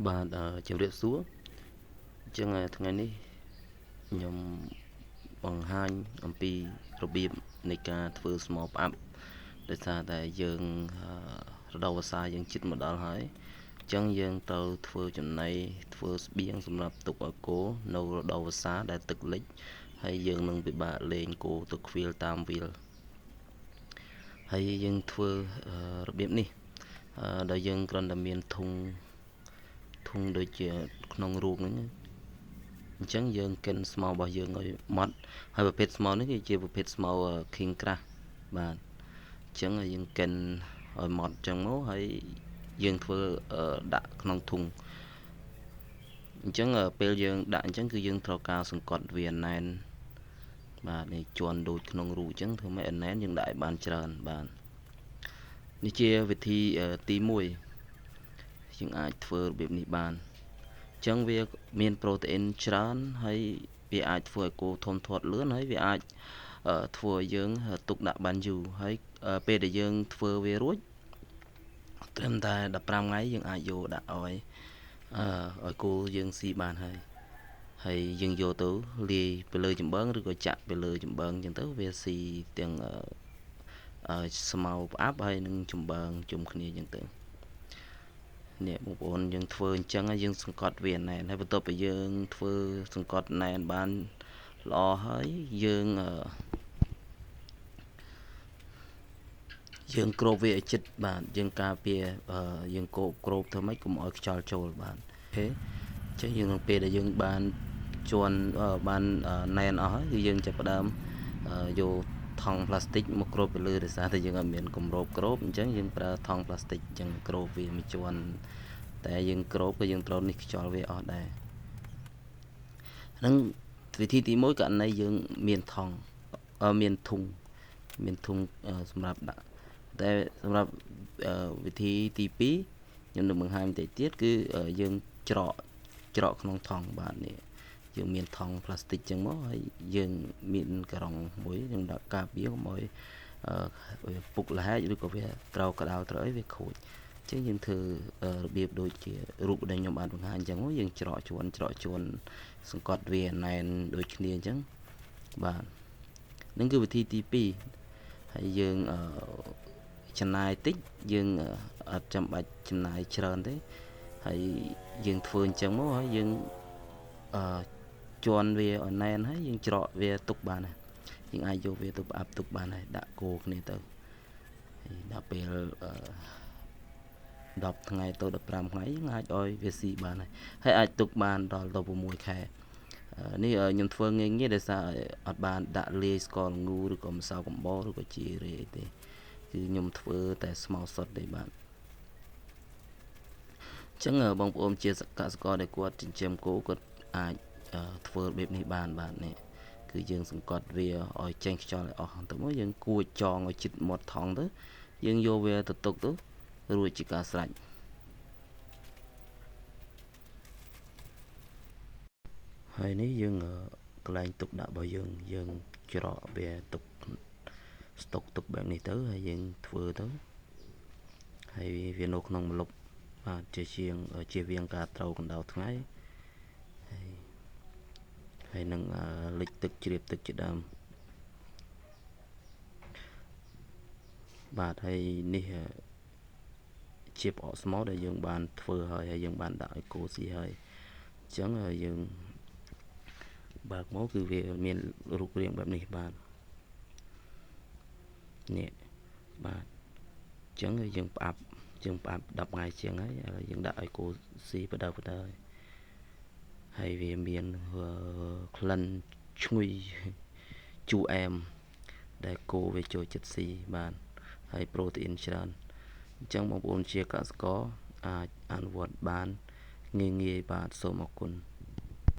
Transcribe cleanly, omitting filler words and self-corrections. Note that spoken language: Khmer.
បាទជម្រាបសួរអញ្ចឹងថ្ងៃនេះខ្ញុំបង្ហាញអំពីរបៀបនៃការធ្វើស្មោផ្អាប់ដោយសារតែយើងរដូវវស្សាយើងជិតមកដល់ហើយអញ្ចឹងយើងត្រូវធ្វើចំណីធ្វើស្បៀងសម្រាប់ទុកឲ្យគោនៅរដូវវស្សាដែលទឹកលិចហើយយើងនឹងពិបាកលេងគោទៅខ្វៀលតាមវាលហើយយើងធ្វើរបៀបនេះដែលយើងគ្រាន់តែមានធុងដូចជាក្នុងរូបហ្នឹងអញ្ចឹងយើងកិនស្មៅរបស់យើងឲ្យម៉ត់ហើយប្រភេទស្មៅនេះគឺជាប្រភេទស្មៅ King Crush បាទអញ្ចឹងយើងកិនឲ្យម៉ត់អញ្ចឹងមកហើយយើងធ្វើដាក់ក្នុងធុងអញ្ចឹងពេលយើងដាក់អញ្ចឹងគឺយើងត្រូវការសង្កត់វាណែនបាទនេះជន់ដូចក្នុងរូបអញ្ចឹងធ្វើម៉េចឲ្យណែនយើងដាក់ឲ្យបានច្រើនបាទនេះជាវិធីទី1យើងអាចធ្វើរបៀបនេះបានអញ្ចឹងវាមានប្រូតេអ៊ីនច្រើនហើយវាអាចធ្វើឲ្យគោធំធាត់លឿនហើយវាអាចធ្វើឲ្យយើងទុកដាក់បានយូរហើយពេលដែលយើងធ្វើវារួចត្រឹមតែ15ថ្ងៃយើងអាចយកដាក់ឲ្យគោយើងស៊ីបានហើយហើយយើងយកទៅលាយទៅលើចំបើងឬក៏ចាក់ទៅលើចំបើងអញ្ចឹងទៅវាស៊ីទាំងស្មៅផ្អាប់ហើយនឹងចំបើងជុំគ្នាអញ្ចឹងទៅនេះបងប្អូនយើងធ្វើអញ្ចឹងយើងសង្កត់វាណែនហើយបន្ទាប់ពីយើងធ្វើសង្កត់ណែនបានល្អហើយយើងគ្របវាឲ្យជិតបាទយើងការពារយើងកោបគ្របធ្វើម៉េចកុំឲ្យខ្យល់ចូលបាទអូខេអញ្ចឹងយើងក្នុងពេលដែលយើងបានជន់បានណែនអស់ហើយគឺយើងចាប់ផ្ដើមយកថង់ប្លាស្ទិកមកគ្របទៅលើដោយសារតែយើងអត់មានគម្របគ្របអញ្ចឹងយើងប្រើថង់ប្លាស្ទិកអញ្ចឹងគ្របវាមួយជាន់តែយើងគ្របក៏យើងត្រូវនេះខ្យល់វាអស់ដែរហ្នឹងវិធីទី1ករណីយើងមានថង់មានធុងសម្រាប់ដាក់តែសម្រាប់វិធីទី2ខ្ញុំនឹងបង្ហាញបន្តិចទៀតគឺយើងច្រកក្នុងថង់បាទនេះយើងមានថង់ប្លាស្ទិកចឹងមកហើយយើងមានការុងមួយយើងដាក់ការពារកុំឲ្យវាពុកលហែកឬក៏វាត្រូវក្តៅត្រូវអីវាខូចអញ្ចឹងយើងធ្វើរបៀបដូចជារូបដែលខ្ញុំបានបង្ហាញអញ្ចឹងយើងច្រកជួនសង្កត់វាណែនដូចគ្នាអញ្ចឹងបាទនឹងគឺវិធីទី2ហើយយើងចំណាយតិចយើងអត់ចាំបាច់ចំណាយច្រើនទេហើយយើងធ្វើអញ្ចឹងមកហើយយើងជន់វាឲ្យណែនហើយយើងច្រកវាទុកបានហើយយើងអាចយកវាទៅផ្អាប់ទុកបានហើយដាក់គោគ្នាទៅហើយដល់ពេល10ថ្ងៃទៅ15ថ្ងៃយើងអាចឲ្យវាស៊ីបានហើយអាចទុកបានដល់ទៅ6ខែនេះខ្ញុំធ្វើងាយៗដោយសារអត់បានដាក់លាយស្ករល្ងូឬក៏ម្សៅកំបោរឬក៏ជីរេអីទេគឺខ្ញុំធ្វើតែស្មៅសុទ្ធទេបាទអញ្ចឹងបងប្អូនជាកសិករដែលគាត់ចិញ្ចឹមគោគាត់អាចធ្វើរបៀបនេះបានបាទនេះគឺយើងសង្កត់វាឲ្យចេញខ្យល់ឲ្យអស់ទៅមកយើងគួចចងឲ្យជិតមាត់ថង់ទៅយើងយកវាទៅទុកទៅរួចជាការស្រេចហើយនេះយើងកន្លែងទុកដាក់របស់យើងយើងច្រកវាទុកស្តុកទុកបែបនេះទៅហើយយើងធ្វើទៅហើយវានៅក្នុងម្លប់បាទជាជាងជៀសវាងការត្រូវកម្ដៅថ្ងៃហើយនឹងលិចទឹកជ្រាបទឹកជាដើមបាទហើយនេះជាផ្អកស្មៅដែលយើងបានធ្វើហើយហើយយើងបានដាក់ឲ្យគោស៊ីហើយអញ្ចឹងយើងបើកមកគឺវាមានរូបរាងបែបនេះបាទនេះបាទអញ្ចឹងយើងផ្អាប់10ថ្ងៃជាងហើយឥឡូវយើងដាក់ឲ្យគោស៊ីបដើហើយវាមានក្លិនឈ្ងុយជូរអែមដែលគោវាចូលចិត្តស៊ីបាទហើយប្រូតេអ៊ីនច្រើនអញ្ចឹងបងប្អូនជាកសិករអាចអនុវត្តបានងាយៗបាទសូមអរគុណ